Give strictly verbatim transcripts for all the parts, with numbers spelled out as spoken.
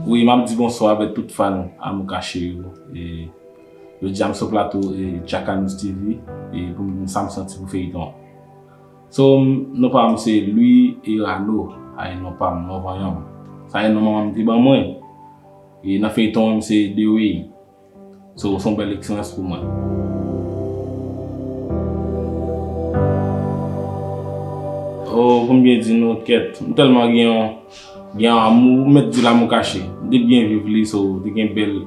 Wi, m ap di bonswa avèk tout fan Amour Caché yo. E, jodi a m sou plato e, Tchaka News T V e, pou m di sa m santi pou feyton an. So, m- non pa m se Louis Erano, sa e non pa m, non vanyan m. Sa e non manman m te ban mwen. E nan feyton an, m se Dewey. So, se yon bèl eksperyans pou mwen. Oh, pou m byen di nou, kèt, m tèlman gen yon, gen yon amou, m mèt di l Amour Caché. M te byen viv li, so, te gen bèl,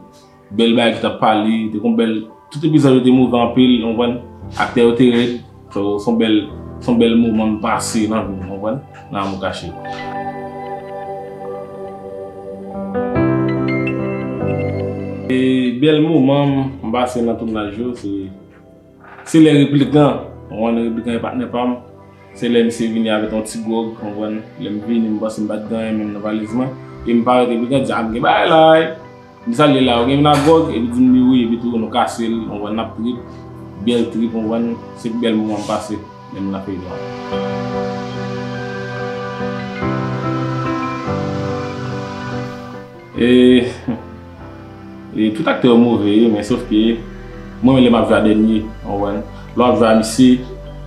bèl bagay ki t ap pale, te gen bèl, tout epizòd yo te move anpil, ou konprann? Aktè yo te rèd. So, se yon bèl, se yon bèl moman m pase nan vi m, ou konprann? Nan Amour Caché. E bèl moman m pase nan tounaj yo, se, se lè Replikan, ou konprann, Replikan e patnè pa m. Se lè misye vini avèk yon ti gwòg, ou konprann? Lè m vini, m panse m pa t gen anyen menm nan valiz mwen. E m parèt, Replikan di, "A, m gen bagay la, wi." M di, "Sa l ye la, ou gen vin ak gwòg?" Epi di m li wi, epi tou nou kase l, ou konprann, n ap trip, bèl trip, ou konprann, se pi bèl moman m pase, menm nan feyton an. E, e tout aktè yo move, men sof ke mwen menm lè m ap jwe a dènye, ou konprann. Lè w ap jwe a misye,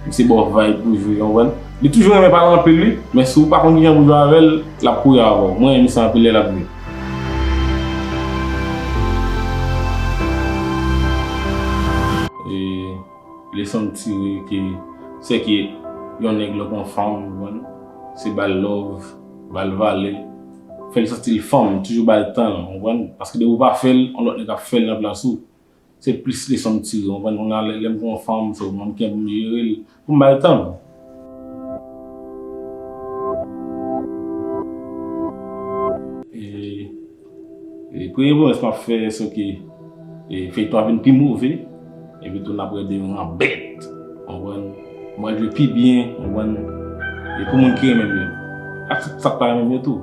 misye ba w vibe pou jwe, ou konprann. Li toujou renmen pale anpil wi, men si w pa konn kijan pou jwe avè l, l ap kouri avè w. Mwen, misye anpil lè l ap jwe. E leson m tire ke, se ke yon nèg lè gon fanm, ou konprann, se ba l love, ba l valè, fè l santi l fanm, toujou ba l tan l, ou konprann. Paske depi w pa fè l, yon lòt nèg ap fè l nan plas ou. Se plis leson m tire, ou konprann? Kounye a, lè, lè m gen yon fanm, se mwen m kenbe pou m jere l, pou m ba l tan l. E, e premye pwomès m ap fè, se ke, e, feyton an vin pi move, epi tou n ap rède yon bèt, ou konprann? Mwen jwe pi byen, ou konprann? E pou moun ki renmen m yo. Ak tout sa k pa renmen m yo tou.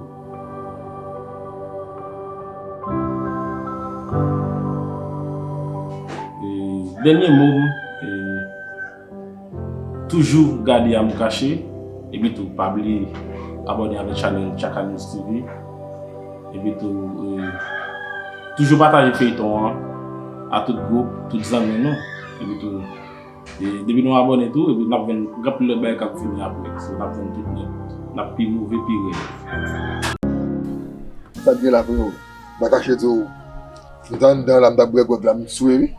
E, dènye mo m, e, toujou gade Amour Caché, epi tou pa bliye abòne avèk chanèl Tchaka News T V, epi tou, e, toujou pataje feyton an a tout gwoup, tout zanmi nou, epi tou, e, depi nou abòne tou, epi n ap jwenn anpil lòt bagay k ap vini apre, so n ap jwenn tout nèt, n ap pi move, pi rèd. Sa k gen la freo? M pa kache di w, m t anndan la, m t ap bwè gwòg la, m swe wi.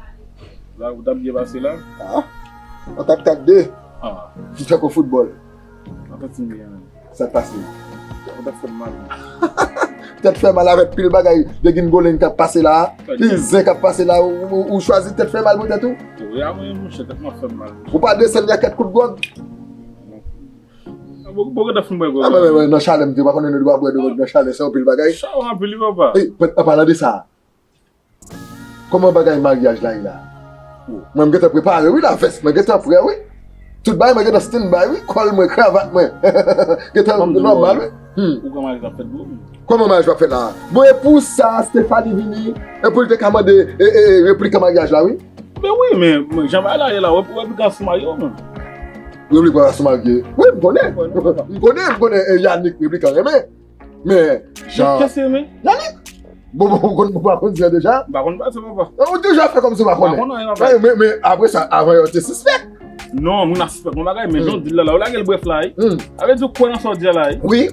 La, ou t ap byen pase la? Ah, an kat kat de. Ah. M t tankou foutbòl. Mwen santi m byen menm. Sa k pase? Ou t ap fè m mal. Tèt fè mal avèk pil bagay de gingolen k ap pase la, pil zen k ap pase la, ou, ou, ou chwazi tèt fè mal pou tèt ou? Wi, a mwen, monchè, tèt mwen ap fè m mal. Ou pa desann rakèt kout gwòg? Bon, bon, bon, nan chalè m te pa konnen nou dwa bwè de gwòg nan chalè, se yon pil bagay. Sa w anpil wi, papa. Ey, an palan de sa, kòman bagay maryaj la ye la? Mwen, m gentan prepare wi, lavès mwen gentan prè wi. Tout bagay mwen gentan stand by wi, kòl mwen, kravat mwen. Gentan nòmal wi. Hmm. Ou kòman maryaj la fèt bro? Kòman maryaj la fèt la? Bon, e pou sa, Stéphanie vini, e pou l te ka mande, e, e, e, replikan maryaj la wi. Men wi, men, men jan bagay la ye la, wè, wè, Replikan sou marye w menm. Replikan sou marye? Wi, m konnen. M konnen, m konnen, e, Yannick Replikan renmen. Men, jan. Kiyès se men? Yannick! Bon, bon, ou konn, ou pa konn di an deja? M pa konn pase, papa. Ou deja fè kòmsi ou pa konnen. M pa konn anyen, papa. Ey, men, men, apre sa, avan yo te sispèk. Non, moun ap sispèk yon bagay, men jan w di l la, la, ou lage l brèf la, wi. Hmm. Sa vle di ou kwè nan sa w di a la, wi. Wi.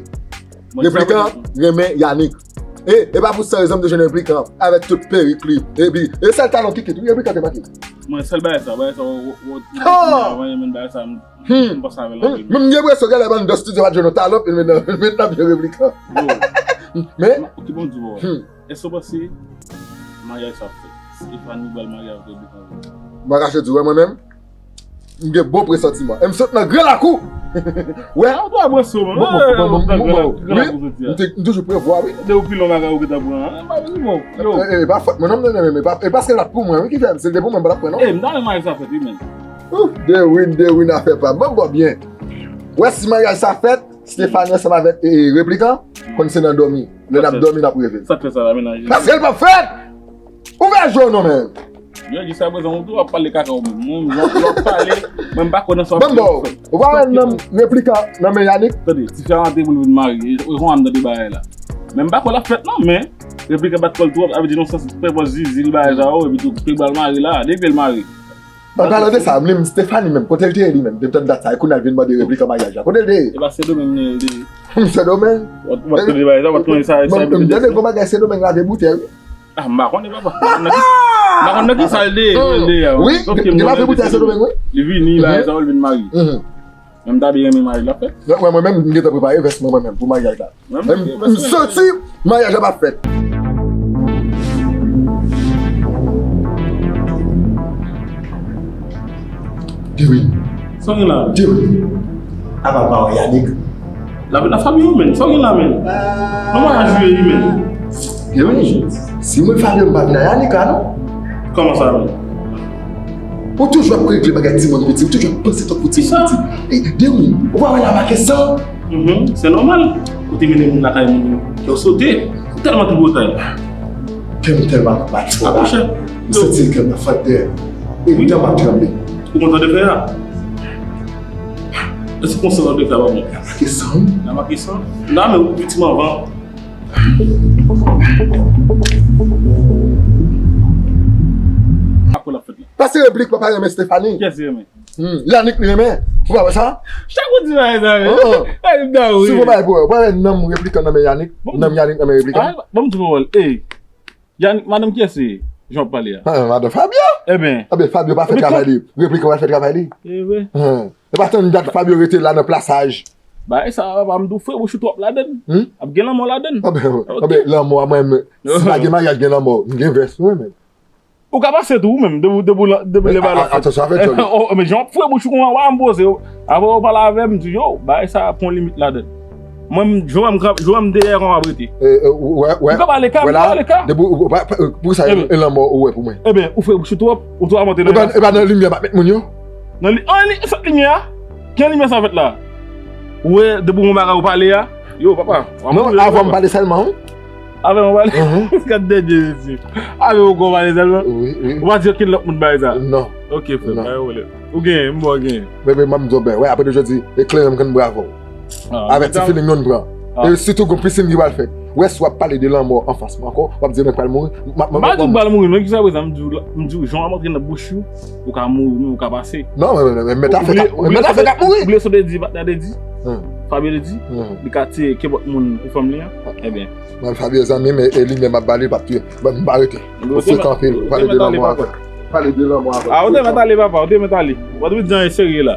Replikan renmen Yannick. E, e pa pou sa rezon m te jwenn Replikan avèk tout perik li. Epi, e sèl talon kikit, wi, Replikan te make. Mwen, sèl bagay sa, bagay sa, w, w, w, avan, men bagay sa, m, m pase avè l anpil. Menm gen presyon, gen lè bann dòs studio pa t jwenn yon talon, epi l met nan, l met nan pye Replikan. Yo. Men, oke, bon, di w, èske w panse maryaj sa ap fèt? Stéphanie pral marye avèk Replikan vre? M pa kache di w, wè mwen menm, m gen bon presantiman. E m sot nan gran lakou. Wè. Sa w dwe avanse w, man. Bon, bon, bon, bon, bon, bon, bon. Gran lakou soti a. M te, m toujou prevwa, wi. Depi w pi long bagay ou gentan pran, an. E pa vre, bon. Yo. E, e, e pa fòt mwen, non, non, non, non, e pa, e paske l pa t pou mwen, wi, ki fè, si l te pou mwen, m pa t ap pran, non. E, m ta renmen maryaj sa fèt, wi, men. Ouh, Dewin, Dewin, afè pa m. Ban m bò byen. Wè si maryaj sa fèt, Stéphanie ansanm avèk, e, e, Replikan, konn se nan dòmi. Lè n ap dòmi, n ap reve. Sa k fè sa la, mennaj? Paske l p ap fèt! Ouvè je w non, men. Yo, jiskaprezan, ou tou ap pale kaka ou menm. Mwen, lè w ap pale, mwen, m pa kwè nan sa w ap di. Ban m ba w. Ou pa wè nan Replikan, nan men Yannick? Tande, ti fè antre pou l vin marye. E, e, jan m tande bagay la. Men m pa kwè l ap fèt, non, men. Replikan bat kò l twòp, sa vle di nan sans fè pòz zizi, li bagay sa yo, epi tou, pou l pral mare la, depi l mare. An palan de sa, menm Stephanie menm, kote l te ye li menm? Depi tan dat sa, e kounye a l vin mande Replikan maryaj la. Kote l te ye? E pa Sendomeng li ye, li te ye. Sendomeng? W ap, w ap tande bagay sa, w ap tande sa, sa. M tande gon bagay Sendomeng lave boutèy, wi. Ah, m pa konnen, papa. M pa konn nan ki, m pa konn nan ki sa l te ye, l te ye a. Wi, li lave boutèy Sendomeng, wi. Li vini, bagay sa, l vin mare. Men m ta byen renmen maryaj la fèt. Mwen, mwen menm, m gentan prepare vès mwen, mwen menm, pou maryaj la. M, m santi maryaj la p ap fèt. Dewin. Sa w gen la? Dewin. Apa pa wè Yannick? La, la Fabio, men. Sa w gen la, men? Non, maryaj ou ye, men. Dewin, si mwen Fabio, m pa vin a Yannick la, non? Kòman sa, men? Ou toujou ap regle bagay timoun piti, ou toujou ap panse tankou timoun piti. E, Dewin, ou pa wè la make san? Mhm, se nòmal. Ou te mennen moun lakay moun yo. Yo sote. Ou tèlman tripotay. Kè m tèlman ap bat fò la. Akonchè. M santi kè m nan fant dèyè. E wi, janm ap tranble. Ou kontan de fè a? Èske kontan de fè a pa bon? L ap make san, wi. L ap make san. Nan men ou viktim anvan. Akoz l ap fèt la. Pase Replik pa pa renmen Stephanie. Kiyès li renmen? Hmm, Yannick li renmen. Ou pa wè sa? Chak ou di bagay sa, men. Oh, oh. Ay, m ta ri. Si w pa bay pou wè, ou pa wè nanm Replikan nan men Yannick? Bon. Nanm Yannick nan men Replikan? Ah, bon, m di pou wè. Ey, Yannick, madanm kiyès li ye? Jan w ap pale a. Ah, madanm Fabio. Ebyen. Ebyen, Fabio pa fè travay li. Replikan pa fè travay li. E vre. Hmm. E pa tann dat Fabio rete la nan plasaj. Bagay sa, papa, m di w, fwe bouch ou twòp ladann. Hmm? Ap gen lanmò ladann. Anben, anben, lanmò a mwen menm. Si pa gen maryaj, gen lanmò. M gen vès mwen menm. Ou ka pase tou, ou menm, depi, depi, depi lè ba la. Atansyon avèk jòl. Oh, men jan w ap fwe bouch ou konsa, wa, m poze w. Apre w pale avè m, m di, yo, bagay sa pran limit ladann. Mwen, m, jan w wè m kanpe, jan w wè m dèyè, kòman w ap rete? Ou ka pale ka, m ka pale ka. Depi, pou sa, e lanmò ou wè pou mwen. Ebyen, ou fwe bouch ou twòp, ou twò monte nan. E pa nan limyè m ap met moun yo. Nan li, an li, sot limyè a? Ki limyè sa fèt la? Ou wè, depi w gon bagay ou pale a? Yo, papa. Non, avè w m pale sèlman, wi. Avè w m pale? Mhm. Gad dènye mesye. Avè w gon pale sèlman? Wi, wi. Ou pa di okenn lòt moun bagay sa? Non. Ok, frè, pa gen pwoblèm. Ou genyen, m ba w genyen. Bebe, m ap di w byen. Wè, apre de jodi, e kleren m konn bravo. Avèti feeling nou n pran. E sitou gon pisin ki pral fèt. Wè, si w ap pale de lanmò anfas mwen ankò, w ap di mwen pral mouri. M pa di w pral mouri, non, jiskaprezan, m di w, m di w, jan w ap antre nan bouch ou, ou ka mouri, men ou ka pase. Non, men, men, men, mèt afè k ap mouri. Ou bliye sa w te di, patnè te di? Fabio te di? Li ka tiye kenpòt moun pou fanm li an? Ebyen. Mwen, Fabio zanmi m, e li menm ap ba li, l p ap touye. Bon, m pa rete. Ou frekan anpil, ou pale de lanmò avè m. Pale de lanmò avè m. Ah, ou te mèt ale, papa, ou te mèt ale. W ap di jan e serye la.